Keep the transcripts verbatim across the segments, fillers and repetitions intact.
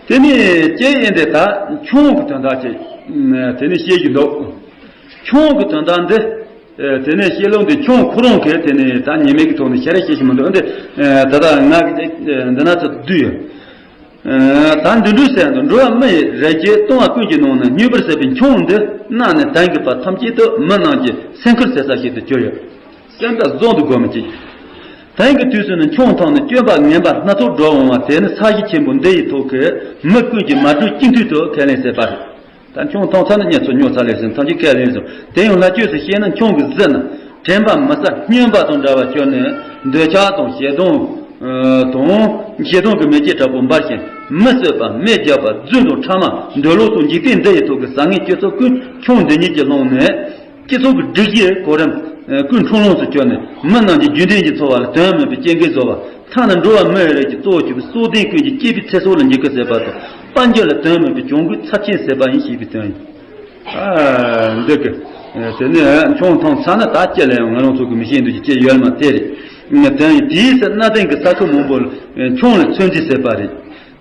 དེ་ནས་ཅི་ཡིན་དེ་ད་ཁྱུང་གི་དོན་དག་ཅིག་དེ་ནས་བཤད་རྒྱུ་འདུག་ཁྱུང་གི་དོན་དག་འདི། དེ་ནས་བཤད་ལུགས་འདི་ཁྱུང་ཁོ་རང་གིས་དེ་ནས་ད་ཉེས་མེད་ཀྱི་ཐོག་ནས་བཤད་རེས་བྱེད་ཀྱི་མི་འདུག་འདི་ད་ལྟ་ང་གི་འདི་ན་ཚོ་བསྡུས་ཡོད། ད་འདི་འདྲའི་ཟེར་འདུག་འགྲོ་བ་མི་ཡི་རེ་སྐྱེས་ལྟུང་བ་ཀུན་གྱི་ནང་ན་མྱུར་བར་ཟད་པའི་ཁྱུང་འདི་གནའ་ནས་དེང་གི་བར་ཐམས་ཅད་དུ་མི་རྣམས་ཀྱི་སེམས་ཁུར་ཟད་ས་ཞིག་ཏུ་གྱུར་ཡོད། སེམས་དང་བཟང་དུ་དགོས་མི་གཅིག་དེང་གི་དུས་སུ་ནི་ཁྱུང་ཐང་ནས་སྐྱོན་པ་ངན་པ་སྣ་ཚོགས་འགྲོ་འོང་བ་དེ་ནི་ས་གཞི་ཆེན་པོ་འདི་ཡི་ཐོག་གི་མི་ཀུན་གྱིས་མ་གྲོས་གཅིག་མཐུན་དུ་ཁས་ལེན་བྱས་པ་རེད། ད་ཁྱུང་ཐང་ཚ་ན་གཉེན་ཚོ་ཉོ་ཚ་ལས་ཟིན་ཐམས་ཅད་ཁས་ལེན་སོང་། དེ་ཡང་ལྷ་ཆོས་སུ་བཤད་ན་ཁྱུང་གི་གཟི་ནི་དྲན་པ་མི་ཟ་སྨྱོན་པ་དང་འདྲ་བར་གྱུར་ནས་འདོད་ཆགས་དང་ཞེ་སྡང་དང་ཞེ་སྡང་གི་མེ་ལྕེ་དྲག་པོ་འབར་ཞིང་མི་གསོད་པ་མེ་རྒྱག་པ་རྫུན་དང་ཕྲ་མ་འདོད་ལོག་སོགས་འཇིག་རྟེན་འདི་ཡི་ཐོག་གི་བཟང་ངན་སྤྱི་ཚོགས་ཀུན་ཁྱུང་འདི་ཉིད་ཀྱིས་བསླངས་ནས། སྤྱི་ཚོགས་ཀྱི་སྒྲིག་གཞིའི་གོ་རིམ་ཀུན་འཁྲུག་ལོངས་སུ་གྱུར་ནས་མི་རྣམས་ཀྱི་རྒྱུན་ལྡན་གྱི་འཚོ་བ་ལ་དོན་མེད་པའི་རྐྱེན་འགེལ་བཟོ་བ། ཐ་ན་འགྲོ་བ་མིའི་རིགས་ཀྱི་གཙོ་བོ་གྱུར་པའི་སྲོག་ལྡན་ཀུན་གྱི་སྐྱེས་བུའི་ཚེ་སྲོག་ལ་འཇིགས་སྐུལ་བྱེད་པ་དང་དཔལ་འབྱོར་ལ་དོན་མེད་པའི་གྱོང་གུན་ཚབས་ཆེན་བཟོས་པ་ཡིན་ཞེས་པའི་དོན་ཡིན། ཨ། འདི་གི། དེ་ནས་ཁྱུང་ཐང་ཚ་ན་ད་ཅི་ལ་ཡང་ང་རང་ཚོ་གི་མི་ཤེས་འདུག་ཅི་ཅི་ཡོད་མ་དེ་རེད། དོན་ཡིན་དེའི་ཚེ་གནའ་དེང་གི་ས་ཁུལ་མང་པོ་ལ་ཁྱུང་ལ་ཚོད་འཛིན་བྱས་པ་རེད།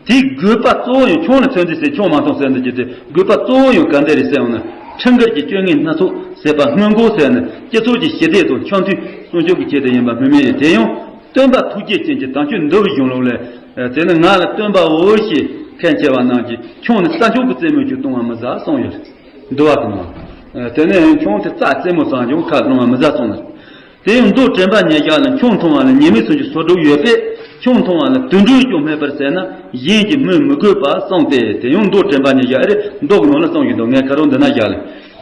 དེའི་དགོས་པ་གཙོ་བོ་ཡང་ཁྱུང་ལ་ཚོད་འཛིན་བྱས་ཁྱུང་མ་མཐོང་ཟེར་འདི་བརྒྱུད་དེ་དགོས་པ་གཙོ་བོ་ཡང་ག་འདྲ་རེད་ཟེར་ཡང་ན་ཁྲིམས་འགལ་གྱི་སྤྱོད་ངན་སྣ་ཚོགས་བྱས་པ་སྔོན་འགོག་ཟེར་ནས་སྤྱི་ཚོགས་ཀྱི་ཞི་བདེ་དང་འཆམ་མཐུན་སྲུང་སྐྱོབ་ཀྱི་ཆེད་དུ་ཡིན་པ་སྨོས་མེད་རེད། དེ་ཡང་སྟོན་པ་ཐུགས་རྗེ་ཅན་གྱི་དམ་ཆོས་འདུལ་བའི་གཞུང་ལུགས་ལས། དེ་ནི་ང་ལ་སྟོན་པའོ་ཞེས་ཁས་འཆེ་བ་རྣམས་ཀྱིས་ཁྱུང་ནི་རྩྭ་མཆོག་གི་རྩེ་མོ་ཞིག་གཏོང་བ་མི་བཟའ་གསུངས་ཡོད། འདུལ་བ་གི་ནང་། དེ་ནས་ཁྱུང་དེ་རྩྭ་རྩེ་མོ་ཙམ་ཡང་ཁ་གཏོང་བ་མི་བཟའ་གསུངས་ལ། དེ་ཡང་མདོ་དྲན་པ་ཉེར་བཞག་ལ་ཁྱུང་མཐོང་བ་ལ་ཉེས་མེད་སུན་འབྱིན་སོར་སྒྲུབ་ཡོད་པས་ཁྱུང་མཐོང་བ་ལ་དུད་འགྲོས་ཀྱང་སྨད་པར་ཟད་ན་གཞན་གྱི་མི་མི་དགོས་པ་གསུངས་ཏེ། དེ་ཡང་མདོ་དྲན་པ་ཉེར་བཞག་ཨེ་རེད། མདོ་གི་ནང་ལ་གསུངས་ཡོད་འདུག་ངས་ཁ་རོག་འདི་ན་བཞག་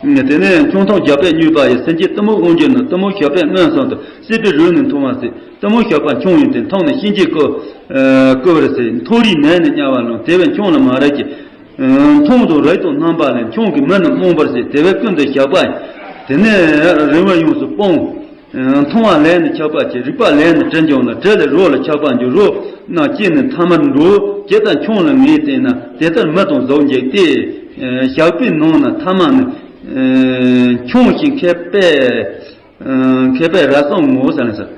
ལ། དེ་ནས་ཁྱུང་མཐོང་རྒྱགས་པས་མྱོས་པ་ཡི། སེམས་ཅན་གཏི་མུག་དབང་གྱུར་ན། གཏི་མུག་ཞགས་པས་མངོན་སུམ་དུ། སྲིད་པའི་རོལ་ནི་མཐོང་བར་སྲིད། གཏི་མུག་ཞགས་པ་ཁྱུང་ཡིན་ཏེ། མཐོང་ནས་གཤིན་རྗེའི་སྐུ། སྐུ་བར་སྲིད། མཐོ་རིས་ནད་ནི་དམྱལ་བར་ལོངས། དེ་བས་ཁྱུང་ལ་མ་རེག་གྱིས། མཐོང་དང་རེག་དང་རྣམ་པ་ལས། ཁྱུང་གི་མི་ནི་རྨོངས་པར་བྱེད། དེ་བས་ཀུན་ཏུ་ཞགས་པ་ཡིན། དེ་ནས་རིམ་པར་ཡོངས་སུ་སྤོང་། མཐོང་བ་ལས་ནི་ཆགས་པ་སྐྱེ། རེག་པ་ལས་ནི་དྲི་འབྱུང་ལ། དྲི་ལས་རོ་ལ་ཆགས་པ་འབྱུང་། རོ་རྣམས་སྐྱེས་ནས་ཐ་མར་འགྲོ། ཇི་ལྟར་ཁྱུང་ལ་ངེས་བསྟེན་ན། དེ་ལྟར་མི་དང་གཟུགས་འཇིག་སྟེ། ཞགས་པའི་ནང་ན་ཐ་མ་ནི། ཁྱུང་ཞིག་མཁས་པས། མཁས་པས་རབ་གསུངས་ངོ་། ཟེར་ན་ཟེར།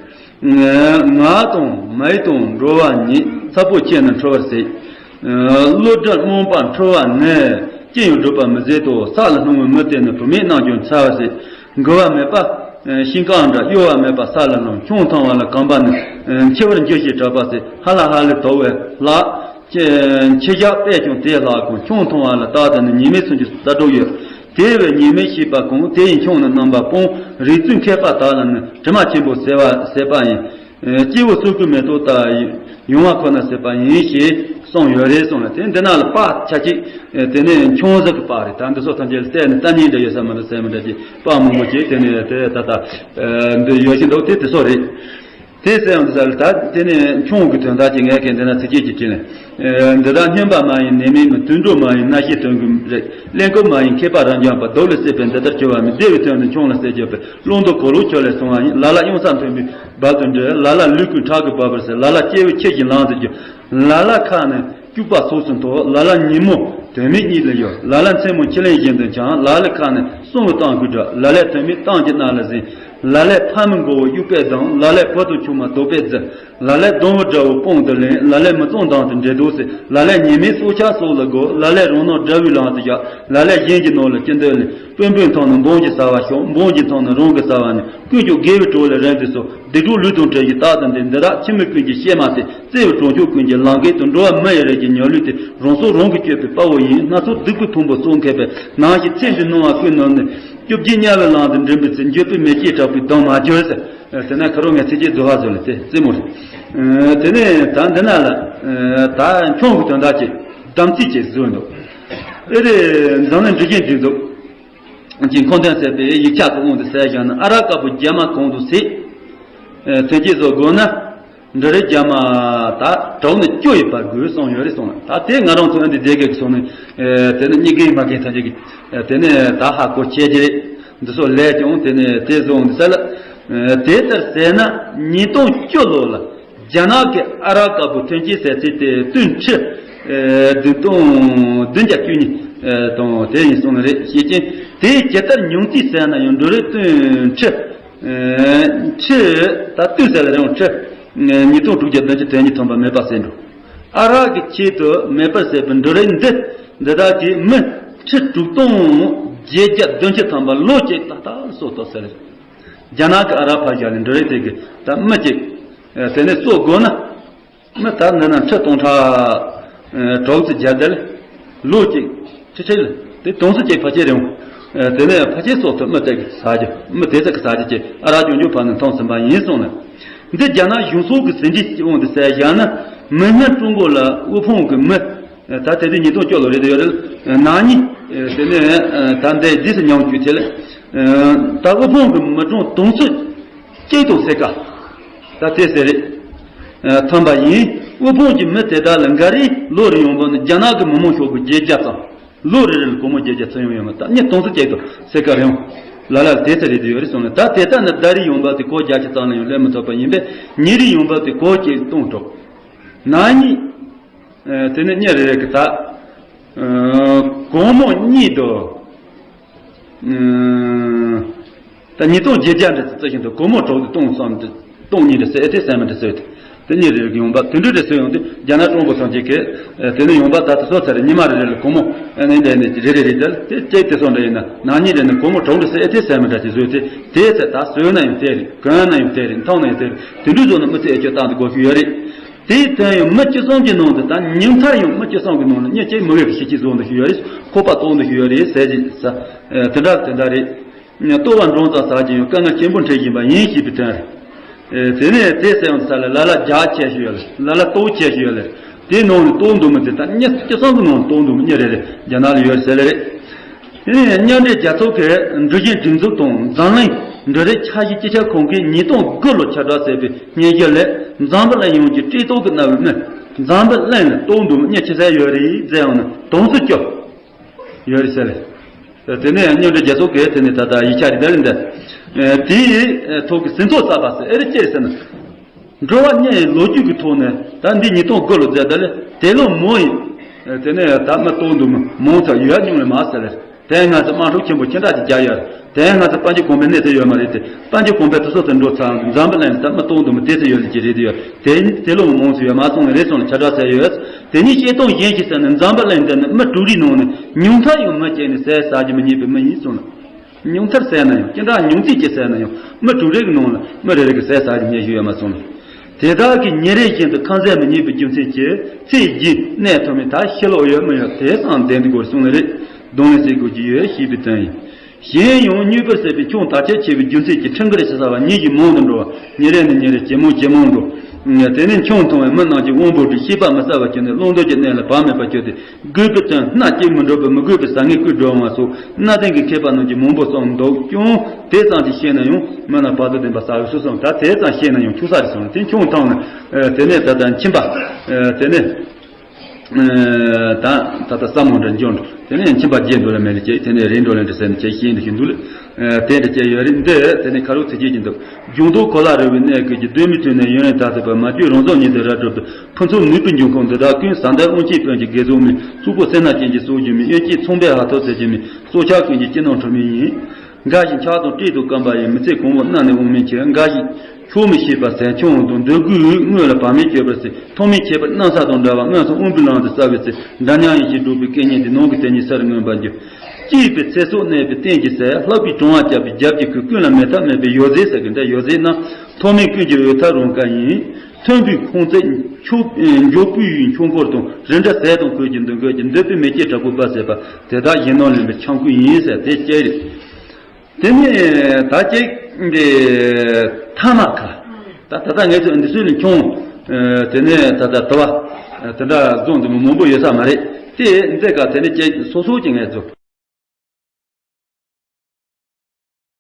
ངག་དང་མིག་དང་འགྲོ་བ་ཉིད། ཚ་པོ་ཆེ་ན་འཁྲུ་བར་བྱེད། བློ་གྲོས་རྨོངས་པ་འཁྲུལ་བ་ནི། ཅི་ཡང་སྒྲུབ་པར་མི་བྱེད་དོ། ས་ལ་ལྷུང་བའི་མི་དེ་ནི། བུད་མེད་རྣམས་ཀྱང་འཚེ་བར་བྱེད། འགུལ་བ་མེད་པ། ཤིང་གང་འདྲ། གཡོ་བ་མེད་པ་ས་ལ་ལྷུང་། ཁྱུང་མཐོང་བ་ལ་གོམས་པ་ནི། འཆི་བར་འགྱུར་ཞེས་གྲགས་པ་སྲིད། ཧ་ལ་ཧ་ལས་དོགས་པས་ལྷག། འཆི་ཞགས་པས་ཀྱང་དེ་ལྷག་གོ། ཁྱུང་མཐོང་བ་ལ་བརྟགས་ཏེ་ནི། ཉེས་མེད་སུན་འབྱིན་སོར་སྒྲུབ་ཡོད། དེ་བས་ཉེས་མེད་ཤེས་པ་གང་། དེ་ཡིས་ཁྱུང་ནི་རྣམ་པར་སྤོང་། རིག་རྩལ་མཁས་པ་དག་ལ་ནི། དྲི་མ་ཆེན་པོ་སེལ་བ་སེལ་པ་ཡིན། སྐྱེ་བོ་སོ་སྐུའི་མེ་ཏོག་ལྟར། ཡོང་བ་ཁོ་ན་སེལ་བ་ཡིན་ཞེས་གསུངས་ཡོད་རེད་གསུངས་ལ། དེ་འདི་ན་ལ་པགས་ཆ་གཅིག་དེ་ནས་ཁྱུང་གཟུགས་ཀྱི་པགས་རེད། ད་འདི་ཚོ་ཐམས་ཅད་ལ་བལྟས་ནས་ལྟ་ཉན་འདྲ་ཡོད་ས་མ་རེད་ཟེར་མི་འདྲ་ཅིག་པགས་མང་པོ་ཅིག་དེ་ནས་དེ་ད་ལྟ་འདི་ཡོད་ཀྱི་འདུག་དེ་དེ་ཚོ་རེད། དེ་ཟེར་ཡང་འདི་ཟེར་ལ་ད་དེ་ནས་ཁྱུང་གི་དོན་དག་ཅིག་ངས་གན་འདི་ན་ཚིགས་བཅད་ཅིག་དྲིས་ལན། འདི་དག་སྨྱོན་པ་མ་ཡིན་ནད་མེད་མི། དུད་འགྲོ་མ་ཡིན་མནའ་ཤེས་དོན་ཀུན་རེད། གླེན་ལྐུགས་མ་ཡིན་མཁས་པ་རབ་འབྱམས་པ། སྡུག་ལས་སྲིད་པའི་འདི་ལྟར་གྱུར་པ་མིན། བདེ་བའི་དོན་ནི་ཁྱུང་ལ་ཟེར་གྱུར་པས། བླང་དོར་གོ་ལོག་ཆོས་ལས་བྱུང་བ་ཡིན། ལ་ལ་གཡང་ས་མཐོན་པོའི་སྦལ་དང་འདྲ། ལ་ལ་ལུས་ཀུན་ཁྲག་གིས་སྦགས་པར་ཟད། ལ་ལ་སྐྱེ་བོའི་ཁྱི་བཞིན་ལམ་དུ་རྒྱུག་ལ་ལ་ཁ་ནས་སྐྱུག་པ་ཟོག་གསུམ་འཐོར། ལ་ལ་ཉིན་མོ་དོན་མེད་གཉིད་ལས་གཡོལ། ལ་ལ་མཚན་མོ་ཁྱི་ལན་བཞིན་དུ་འཆང་། ལ་ལ་ཁ་ནས་སྲུང་བའི་སྟངས་ཀྱིས་བསྒྲགས། ལ་ལས་དོན་མེད་གཏམ་གྱི་ནང་ལ་ཟིན། ལ་ལས་ཕ་མའི་མགོ་བོ་གཡུག་པས་བརྡུང་། ལ་ལས་བུ་དང་ཆུང་མ་རྡོག་པས་བརྫི། ལ་ལས་སྡོང་བུ་འདྲ་བོ་དཔུང་དུ་ལེན། ལ་ལས་མི་གཙང་འདམ་དུ་འདྲེ་དུག་སེལ། ལ་ལས་ཉེས་མེད་སྲོག་ཆགས་སྲོག་ལ་རྒོལ། ལ་ལས་རང་སྣང་དགྲ་བོའི་ལམ་དུ་བཞག་ལ་ལས་གཞན་གྱི་ནང་ལ་སྐྱིད་འདོད་ལེན། དཔོན་པོའི་མཐོང་ན་འབངས་ཀྱི་ཟ་བ་ཤོག་འབངས་ཀྱི་མཐོང་ན་རང་གི་ཟ་བ་ནི། ཀུན་ཀྱང་དགེ་བའི་གྲོགས་ལས་རིང་དུ་སོང་། སྡིག་གྲོགས་ལུས་དང་བྲལ་ཞིང་རྟག་ཏུ་འདས། འདི་དག་ཁྱིམ་མི་ཀུན་གྱིས་ཤེས་མ་ཚད། བརྩེ་བའི་གྲོགས་མཆོག་ཀུན་གྱིས་ལམ་ཁའི་དུ། འགྲོ་བ་མི་ཡི་རིགས་ཀྱི་ཉམས་ལུས་ཏེ། རང་སྲོག་རང་གིས་གཅོད་པའི་དཔའ་བོ་ཡིན། སྣ་ཚོགས་སྡིག་པའི་ཕུང་པོ་གསོག་མཁས་པས། ནམ་ཞིག་ཚེ་འདིའི་སྣང་བ་ཀུན་ནམ་ནས། སྐྱོབ་བྱེད་དམྱལ་བའི་ལམ་དུ་འདྲེན་པའི་ཚེ། འགྱོད་པའི་མེ་ལྕེ་དྲག་པོས་བརྡུང་མ་གྱུར་ཟེར། དེ་ན་ཁ་རོག་ངས་ཚིགས་བཅད་རྫོགས་པ་བཟོས་ལ་དེ་རྩེད་མོ་རེད། དེ་ནས་ད་འདི་ན་ལ་ད་ཁྱུང་གི་དོན་དག་ཅིག་དམ་ཚིག་ཅིག་བཟོས་འདུག་ཨེ་རེད། འཛམ་གླིང་འགྲུལ་བཞུད་འགྲིག་འདུག་ཅིང་ཁོང་དོན་ཟད་པའི་ཡིག་ཆ་གི་དབང་དུ་ཟད་བཞག་ན། ཨ་ར་དཀར་པོ་རྒྱ་མ་གང་དུ་ཟད། ཐོན་སྐྱེད་བཟོ་དགོས་ན། འབྲུ་རིགས་རྒྱ་མ་ད་གྲོགས་ནི་སྐྱོ་ཡི་བར་དགོས་གསུངས་ཡོད་རེད་གསུངས། ད་དེ་ང་རང་ཚོ་འདི་སྡེ་དགེ་གི་སོང་ནས། དེ་ནི་གཉིས་ཀའི་མ་རྒན་ཐམས་ཅད་ཀྱིས་དེ་ནས་ད་ཧ་གོ་ཆེ་རྒྱུ་རེད། འདི་ཚོ་ལས་ཀྱང་དེ་ནས་དེ་བཟོ་འོང་འདི་ས་ལ། དེ་ལྟར་ཟད་ན་ཉིས་སྟོང་བཅུ་ལོ་ལ་རྒྱ་ནག་གི་ཨ་ར་དཀར་པོ་ཐོན་སྐྱེད་ཟད་ཚད་དེ་ཏུན་ཁྲི་བདུན་སྟོང་བདུན་བརྒྱ་བཅུ་གཉིས་དང་དེ་ཡིན་གསུངས་ནི་རེད། ཤེས་ཀྱིན་དེ་ཇི་ལྟར་ཉུང་ཙིག་ཟད་ན་ཡང་འབྲུ་རིགས་ཏུན་ཁྲི། ཁྲི་ད་ཏུན་ཟེར་ལ་རིང་ཁྲི། ཉིས་སྟོང་དྲུག་བརྒྱ་བདུན་ཅུ་དོན་གཉིས་ཐོན་པ་མེད་པ་ཟེར་འགྲོ། ཨ་རག་གི་ཆེད་དུ་མེ་སྤར་ཟེར་བའི་འབྲུ་རིགས་འདི་འདི་དག་གིས་མི་ཁྲི་དྲུག་སྟོང་བརྒྱད་བརྒྱ་བདུན་ཅུ་ཐམ་པ་ལོ་གཅིག་ཏག་ཏག་གསོ་ཐུབ་ཟེར། རྒྱ་ནག་གི་ཨ་རག་ཕར་བཞག་ནས་འབྲུ་རིགས་དེ་གི་ད་མི་གཅིག་དེ་ནས་གསོ་དགོས་ན། མི་ད་འདི་ན་ཁྲི་སྟོང་ཕྲག་དྲུག་ཅུ་བརྒྱད་དེ་ལོ་གཅིག་ཁྲི་ཁྲི་ལ་དེ་དུང་སུ་གཅིག་ཕལ་ཆེར་རིང་། དེ་ནས་ཕལ་ཆེར་སོགས་ཐོག་མི་དེ་གི་ཟ་རྒྱུ་མི་དེ་ཚོ་གི་ཟ་རྒྱུ་གཅིག་ཨ་རག་ཅུང་ཅུང་ཕར་ནས་འཐུང་ཟིན་པ་ཡིན་གསུངས་ནས། འདི་རྒྱ་ནག་གཞུང་ཚོགས་ཀྱི་ཟིན་བྲིས་ཀྱི་དབང་དུ་གསལ་བཞག་ན། མི་སྔོན་ཀྲུང་གོ་ལ་དབུལ་ཕོངས་ཀྱི་མི་ད་དེ་དུས་ཉིས་སྟོང་བཅུ་ལོ་རེད་དེ་ཡོད་རེད། ནག་ཉེས་དེ་ནས་ད་འདས་རྗེས་སུ་མྱོང་བཅུག་ཆེད་ལ་ད་དབུལ་ཕོངས་ཀྱི་མི་གྲངས་དུང་སུ་གཅིག་དང་ཕྱེད་ཀ་ད་དེ་ཟེར་རེད། ཐོན་པ་ཡིན། དབུལ་ཕོངས་ཀྱི་མི་དེ་དག་ལ་འགའ་རེས་ལོ་རེ་ཡོང་འབབ་ནི་རྒྱ་ནག་གི་མི་མང་ཤོག་བུ་བརྒྱད་བརྒྱ་ཙམ། ལོ་རེ་རེ་ལ་སྒོར་མོ་བརྒྱད་བརྒྱ་ཚུར་ཡོང་ཡོད་མ་ད་ནི་དུང་སུ་གཅིག་དང་ཕྱེད་ཀ་རེ་ཡོང་། ལ་ལ་དེ་ཚེ་རེ་དུ་ཡོད་རེད་གསུངས་ནས། ད་དེ་ལྟ་ན་ཟླ་རེའི་ཡོང་འབབ་དེ་སྒོར་བརྒྱད་ཅུ་ཙམ་ལ་ཡང་སླེབས་མི་ཐུབ་པ་ཡིན་པས། ཉིན་རེའི་ཡོང་འབབ་དེ་སྒོར་གཅིག་སྟོང་དྲུག་ནག་ཉེས། དེ་ནི་ཉིན་རེ་རེ་གི་ད་སྒོར་མོ་གཉིས་དང་། ད་ཉིས་སྟོང་བརྒྱད་བརྒྱ་འདྲ་ཚོ་བརྩི་བཞིན་དུ་སྒོར་མོ་དྲུག་དང་སྟོང་གསུམ་དང་སྟོང་གཉིས་འདྲ་ཟེར་ཨེ་ཏེ་ཟེར་མི་འདྲ་ཟེར་ཏེ། དེ་གཉིས་རེ་རེ་གི་ཡོང་འབབ་དེ་འདྲ་འདྲ་ཟེར་ཡོང་དུས་རྒྱ་ནག་ཀྲུང་གོ་ཚང་གཅིག་གིས་དེ་ནི་ཡོང་འབབ་ད་ལྟ་སོ་ཚར་རེ་ཉི་མ་རེ་རེ་ལ་སྒོར་མོ་ཨེ་ནི་འདྲ་ནི་རེ་རེ་རེ་དེ་དེ་གཅིག་དེ་སོ་འདྲ་ཡིན་ན་ནག་ཉེས་འདྲ་ནི་སྒོར་མོ་དྲུག་འདྲ་ཟེར་ཨེ་ཏེ་ཟེར་མི་འདྲ་ཅིག་བཟོས་ཏེ། དེ་ཚེ་ད་ཟོས་ན་ཡང་དེ་རེད། གོན་ན་ཡང་དེ་རེད། འཐུང་ན་ཡང་དེ་རེད། དེ་འདྲ་བཟོ་ན་མི་ཚེ་ཨེ་སྐྱོ་བཏང་དུ་དགོས་ཤུགས་ཡོད་རེད། དེའི་དོན་ཡང་མི་བཅུ་གསུམ་གྱི་ནང་དུ་ད་ཉུང་མཐར་ཡང་མི་བཅུ་གསུམ་གྱི་ནང་ནས་མི་གཅིག་མི་འོས་པའི་ཤི་ཁྱི་བཟོ་འདུག་ཞུ་ཡོད་རེད། ཁོག་པ་གཏོང་འདུག་ཞུ་ཡོད་རེད་ཟེར་གྱི་ས། དེ་འདྲ་དེ་འདྲ་རེད། ལྟོ་བ་འབྲིང་ཙམ་ཟ་རྒྱུ་ཡང་དཀའ་ངལ་ཆེན་པོ་འཕྲད་བཞིན་པ་ཡིན་ཞེས་པའི་དོན་རེད། དེ་ནས་དེ་ཟེར་ཡོང་ས་ལ་ལ་ལ་རྒྱགས་ཆེ་ཞུ་ཡོད་རེད། ལ་ལ་ལྟོ་ཆེ་ཞུ་ཡོད་རེད། དེའི་ནང་ནས་ལྟོ་འདུག་མི་དེ་ད་མི་བཅུ་གསུམ་གྱི་ནང་ལྟོ་འདུག་མི་གཉིས་རེ་རེ་རྒྱ་ནག་ལ་ཡོད་ཟེར་ལེ་རེད། དེ་ནས་མཉམ་འབྲེལ་རྒྱལ་ཚོགས་ཀྱི་འབྲུ་བཞི་སྒྲིག་འཛུགས་དང་འཛམ་གླིང་འབྲུ་རིགས་འཆར་གཞི་སྤྱི་ཁྱབ་ཁང་གིས་ཉིས་སྟོང་དགུ་ལོར་ཁྱབ་བསྒྲགས་བྱས་པའི་སྙན་ཞུ་ལས། འཛམ་བུ་གླིང་ཡོངས་ཀྱི་སྤྲེལ་ཐོག་ཏུ་གནའ་བོའི་མི་འཛམ་བུ་གླིང་ལ་ལྟོ་འདུག་མི་ཆེ་ས་ཡོད་རེད་ཟེར་ཡང་ན་དུང་སུ་སྐྱོ་ཡོད་རེད་ཟེར། དེ་ནས་མཉམ་འབྲེལ་རྒྱལ་ཚོགས་ཀྱིས་དེ་ནས་ད་ལྟ་ཡིག་ཆ་རེ་ལྡན་འདི་དེའི་ཐོག་གི་ཟིན་ཐོ་བསགས་པ་ཟེར་ཨེ་རེད་ཅེས་ཟེར་ན། འགྲོ་བ་མིའི་ལོ་རྒྱུས་ཀྱི་ཐོག་ནས་ད་འདི་ཉིས་སྟོང་དགུ་ལོ་ཟེར་ད་ལས་དེ་ལོ་མོ་ཡིན། དེ་ནས་ད་མི་ལྟོ་འདུག་མི་མང་ཙམ་ཡོད་མྱོང་ལས་མ་ཟེར་ལས། དེ་ང་ཚོ་དམག་འཁྲུག་ཆེན་པོ་ཅི་འདྲ་ཅིག་རྒྱག་ཡོད། དེ་ང་ཚོ་དཔལ་འབྱོར་གོང་འཕེལ་གནས་ཚུལ་ཡོད་མ་རེད་དེ། དཔལ་འབྱོར་གོང་འཕེལ་དུ་སོ་སོ་འགྲོ་ཚར་འཛམ་བུ་གླིང་ད་མི་ལྟོ་འདུག་མི་དེ་ཚོ་ཡོད་ལས་ཀྱི་རེད་དེ་ཡོད། དེ་དེ་ལོ་མོ་མང་ཙམ་ཡོད་མ་སོང་ནས་རེད་སོང་ལ་ཁྱབ་བསྒྲགས་བྱས་ཡོད། དེ་ནས་བཤད་སྟངས་གཞན་ཞིག་ཟེར་ན་འཛམ་བུ་གླིང་འདི་ནི་མི་དྲུག་རེའི་ནང་ནས་ཉུང་མཐར་ཡང་མི་གཅིག་ནི་ཟས་ཟ་རྒྱུ་མི་རྙེད་པའི་མི་ཡིན་གསུངས་ལ། ཉུང་མཐར་ཟེར་ན་ཡང་ཅི་འདྲ་ཉུང་ཙིག་ཅིག་ཟེར་ན་ཡང་མི་དྲུག་རེ་གི་ནང་ལ་མི་རེ་རེ་གི་ཟས་ཟ་རྒྱུ་རྙེད་རྒྱུ་ཡོད་མ་སོང་། དེ་དག་གིས་ཉིན་རེ་བཞིན་དུ་ཁ་ཟས་མི་རྙེད་པའི་རྒྱུ་མཚན་གྱིས་ཚེ་རྒྱུན་གནས་ཐུབ་མིན་ད་ཤེས་ལོག་ཡོད་མི་ཡོད་དེ་ཙམ་བདེན་འདུག་དགོས་གསུངས་ནི་རེད། གདོང་ལེན་བྱེད་དགོས་ཀྱི་ཡོད་ཞེས་པའི་དོན་ཡིན། གཞན་ཡང་མྱུར་བུལ་ཟེར་བའི་ཁྱུང་དར་ཁྱབ་ཆེ་བའི་རྒྱུ་མཚན་གྱིས་ཁྲིམས་འགལ་བྱེད་ས་བ་ཉིན་བཞིན་མང་དུ་འགྲོ་བ། ཉིན་རེ་ནས་ཉིན་རེ་ཇེ་མང་ཇེ་མང་འགྲོ། དེ་ནས་ཁྱུང་མཐོང་བའི་མི་རྣམས་ཀྱིས་དབང་པོ་དང་ཤེས་པ་མི་གསལ་བར་གྱུར་ནས་བླང་དོར་གྱི་གནས་ལ་བག་མེད་པར་གྱུར་ཏེ། དགོས་པའི་དོན་སྣ་གཅིག་མི་འགྲུབ་པར་མི་དགོས་པའི་ཟ་ངེས་ཀུན་འགྲོ་འོང་བ་སོགས་གནའ་དེང་གི་མཁས་པ་རྣམས་ཀྱིས་མང་པོ་གསུངས་འདུག་ཀྱང་དེ་ཙམ་གྱིས་ཤེས་ན་ཡང་མི་རྣམས་བར་དོ་ལྡན་པ་ཟ་བའི་སུ་སོང་ད་དེ་ཙམ་ཤེས་ན་ཡང་ཆུ་ས་རེ་སོང་དེ་ཁྱུང་ཐང་ནས་དེ་ནས་ད་ལྟ་ཁྱིམ་པ་དེ་ནས་ད་ད་ལྟ་ས་མོ་འདྲ་འཇོག་འགྲོ་དེ་ནས་ཁྱིམ་པ་རྗེས་འགྲོ་ལ་མེད་ལ་བྱས་དེ་ནས་རེད་འགྲོ་ལ་འདྲ་ཟེར་ནས་བྱས་ཤེས་འདུག་ཤིང་འདུག་ལ་དེ་འདྲ་བྱས་ཡོད་རེད། འདི་དེ་ནས་ཁ་རོག་ཚེ་སྐྱིད་ཀྱི་འདུག་ལྗང་མདོག་གོ་ལ་རི་བོའི་གནས་ཀྱི་གདོད་མའི་དྲུང་ནས་ཡུན་རིང་དར་ཐུབ་པ་མ་བཅོས་རང་བཟོ་ཉིད་དུ་ར་སྤྲོད་པའི། ཕུན་ཚོགས་ནུས་པའི་འབྱུང་ཁུངས་འདི་དག་ཀུན་བཟང་ལྡན་དབང་ཆེན་དཔོན་གྱི་དགེ་རྩོམ་མིན། གཙུག་པོ་སེར་སྣ་ཅན་གྱི་སྲོག་རྒྱུན་མིན། གཡོན་སྐྱེས་ཚོང་པའི་ཧ་ཐོར་ཟེར་གྱི་མིན། སྲོག་ཆགས་ཀུན་གྱི་སྤྱི་ནོར་འཁྲུལ་མིན་ཡིན། འགའ་ཞིག་ཆགས་དང་སྤྲེལ་དུ་སྐམ་པ་ཡིན། མི་ཚེ་གང་བོ་གནའ་ནས་དབང་མིན་ཁྱེར། འགའ་ཞིག་ཆོག་མི་ཤེས་པ་ཟས་ཆུང་དང་འདོད་དགུའི་དངོས་ལ་བག་མེད་སྤྱོད་པར་སྲིད། ཐོག་མའི་ཁྱད་པར་གནམ་ས་དང་འདྲ་བ། སྔོན་སོང་དབང་པོའི་ལམ་དུ་བསལ་བའི་ཚེ། འདྲ་མཉམ་ཡིད་ཀྱིས་སྒྲོག་པའི་སྐད་སྙན་དེ་ནང་གི་དེ་ཉིད་སར་མངོན་པར་འགྱུར། སྐྱེས་པའི་ཚེ་སྲོག་གནས་པའི་རྟེན་གྱི་ཟས། ལྷག་པའི་གྲང་བ་བཅད་པའི་རྒྱབ་ཀྱི་ཁུར། ཀུན་ལ་མེད་ཐབས་མེད་པའི་ཡོ་བྱད་ཟེར་གི་འདྲ། ཡོ་བྱད་རྣམས་ཐོག་མའི་ཀུན་གྱི་འོད་ཐག་རང་དགར་ཡིན། མཐོན་པོའི་ཁོང་རྩེ་མཆོག་མགྱོགས་པོའི་ཆོས་འཁོར་དང་། རི་འདྲ་ཟས་དང་གོས་ཀྱི་འདུ་འགོད་ཀྱི། འདོད་པའི་མེ་ལྕེ་དྲག་པོའི་སྦར་ཟེར་བ། དེ་དག་གཞན་སྣང་ལེན་པའི་འཆམ་ཁུ་ཡིན་ཟེར་དེ་སྐྱེ་རེད། དེ་ནས་ད་ཅིག་འདི་ཐ་མ་ཁ། ད་ད་ལྟ་ངས་ཚོ་འདི་ཚོ་ལ་ཁྱོང་། དེ་ནས་ད་ལྟ་དུ་བ། དེ་འདྲ་བཟོ་འདི་མི་མང་པོ་ཡོད་ས་མ་རེད། དེ་འདི་ག་དེ་ནས་ཅིག་སོ་སོ་ཅིག་ངས་ཚོ་